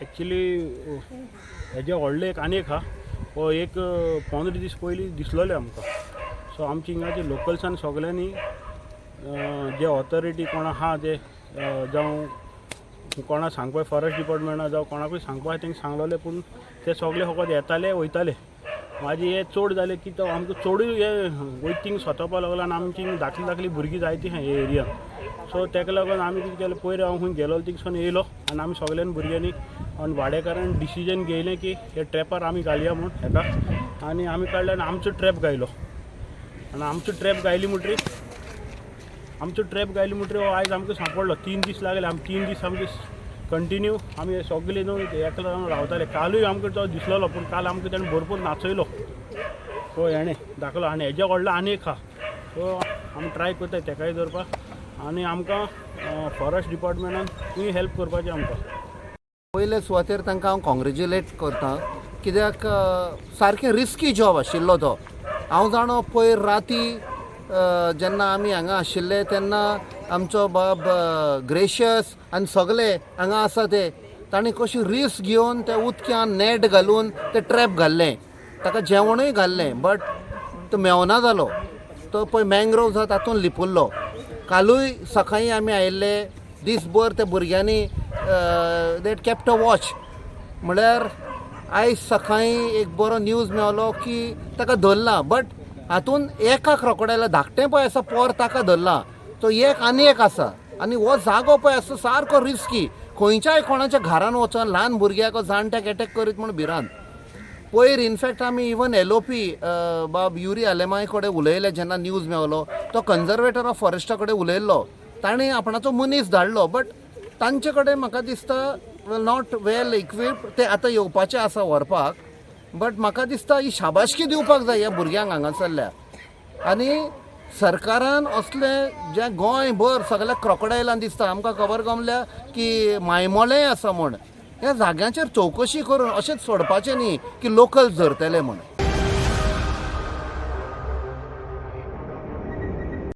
Actually हेजे व्हडले एक आनी एक आहा, हो एक 15 दीस पयलीं दिसलेले आमकां. सो आमची हिंगाचे लोकल्सान सगल्यांनी जे ऑथॉरिटी कोण आहा ते जावं कोणा सांगपा, फॉरेस्ट डिपार्टमेंटा जावं कोणाकूय सांगपा, तांकां सांगलोले, पूण ते सगळे फकत येताले, वयताले. मागीर हे चड जाले की तो आमकां चडूय हे वयता थिंग सोदपा लागलो आनी आमची धाकली धाकली भुरगीं जायतीं आहा हे एरियान. सो ताका लागून आमी कितें केलें, पयर हांव खंय गेलो थिंगसून येयलो आनी आमी सगल्यांनी भुरग्यांनी आनी वाडेकारान डिसिजन घेयलें की हे ट्रॅपार आमी घालया म्हूण हेका. आनी आमी काडले आनी आमचो ट्रॅप घायलो. आनी आमचो ट्रॅप घायली म्हणटरीर, आमचो ट्रॅप घायली म्हणटरीर हो आयज आमकां सांपडलो. 3 दीस लागले आमी, 3 दीस आमचे कंटिन्यू आमी सगळे न्हू एकलो जावन रावताले. कालूय आमकां तो दिसलेलो, पूण काल आमकां ताणें भरपूर नाचयलो. सो हेणें दाखयलो आनी हेज्या व्हडलो आनी एक आहा. सो आमी ट्राय करताय तेकाय धरपाक आनी आमकां फॉरेस्ट डिपार्टमेंटान तुमी हेल्प करपाचें आमकां. पयले सुवातेर तांकां हांव कॉंग्रेच्युलेट करता, कित्याक सारकें रिस्की जॉब आशिल्लो तो. हांव जाणो, पयर राती जेन्ना आमी हांगा आशिल्ले तेन्ना आमचो बाब ग्रेशियस आनी सगले हांगा आसा ते, तांणी कशी रिस्क घेवन ते उदक्यान नेट घालून ते ट्रॅप घाल्लें, ताका जेवणूय घाल्लें, बट तो मेवना जालो. तो पळय मँग्रोव आसा तातूंत लिपुल्लो. कालूय सकाळीं आमी आयिल्ले, दीसभर त्या भुरग्यांनी that kept a watch. म्हळ्यार आयज सकाळीं एक बरो न्यूज मेवलो की ताका धरला, बट हातून एका क्रोकोडायला धाकटें पळय आसा पोर, ताका धरला. तो एक आनी एक आसा. आनी हो जागो पळय आसा सारको रिस्की. खंयच्याय कोणाच्या घरान वचोन ल्हान भुरग्याक, जाणट्याक एटॅक करीत म्हूण भिरांत. पयर इनफॅक्ट आमी इवन एलओपी बाब युरी आलेमाय कडेन उलयले. जेन्ना न्यूज मेवलो, तो कन्जर्वेटर ऑफ फॉरेस्टा कडेन उलयल्लो. ताणें आपणाचो मनीस धाडलो, बट तांचे कडेन म्हाका दिसता not well equipped. ते आतां येवपाचे आसा व्हरपाक. बट म्हाका दिसता ही शाबासकी दिवपाक जाय ह्या भुरग्यांक हांगासरल्या. आनी सरकारान असले जे गोंयभर सगल्या क्रोकडायलान दिसता, आमकां खबर गमल्या की मायमोलेंय आसा म्हूण, ह्या जाग्यांचेर चवकशी करून अशेंच सोडपाचें न्ही की लोकल धरतले म्हूण.